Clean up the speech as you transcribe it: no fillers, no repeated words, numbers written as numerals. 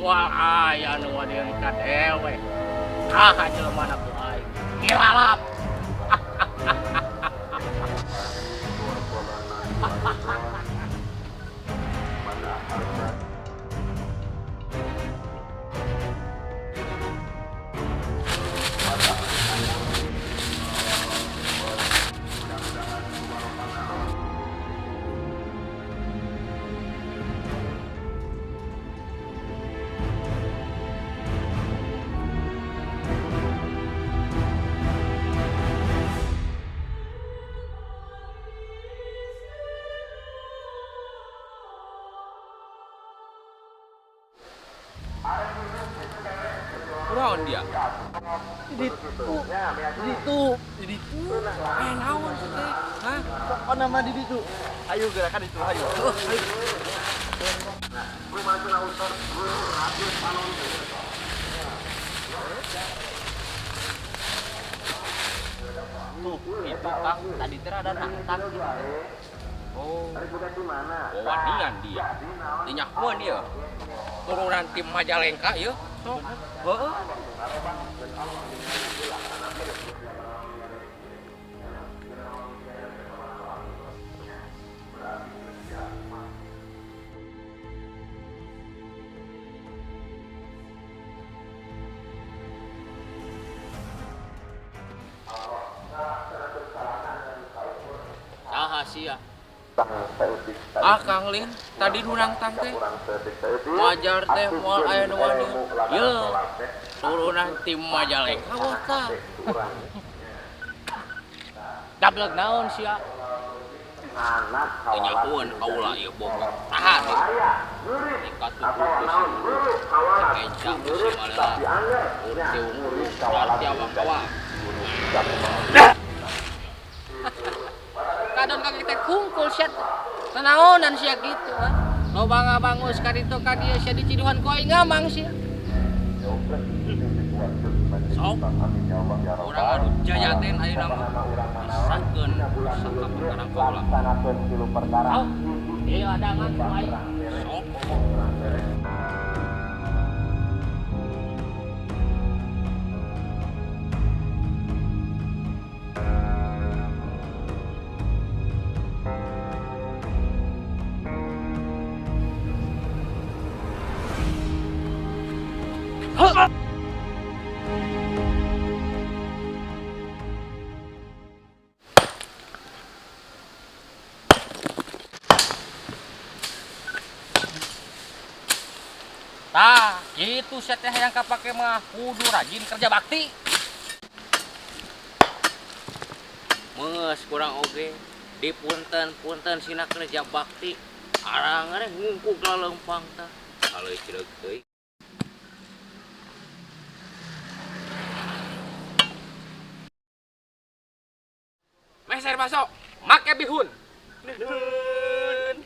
Moal aya nu wanian ka dewek. Saha jelema ku aing? Kilalap. Kunaon dia? Di ditu, di ditu, di ditu. Eh, naon sih teh? Hah? Pokokna nama di ditu. Ayo gerakan itu, ayo. Oh, ayo. Tuh, itu Kang, tadi teh ada nangtang gitu. Oh. Wawanian dia. Dinyakuan dia. Turunan tim Majalengka ieu. Sok. Heeh. Saha sia? Ah, Kang Lin, tadi nu nangtang teh. Wajar teh moal aya nu wani. Ye, turunan tim Majalengka tah. Dablek naon sia? Teu nyahoeun kaula ieu bogo. Tahan ieu. Tingkat tubuh besi kenca besi malela. Urti unggul, berarti awang-awang. Kadon kaki teh kungkul sia. Nanaonan sia gitu ha. Loba ngabangus ka ditu ka dieu sia diciduhan ku aing ngamang sia. Sok. Urang adu jayaten ayeuna mah. Disahkeun sakaperkara kaula. Sok. Ieu adangan ku aing. Sok. Tah, gitu sia teh hayang kapake mah kudu rajin kerja bakti. Meus kurang oge dipunten-punten sina kerja bakti. Arang teh ngungkuk laleumpang tah. Aleuy cileuk teuing. Meser baso, make bihun. Nuhun.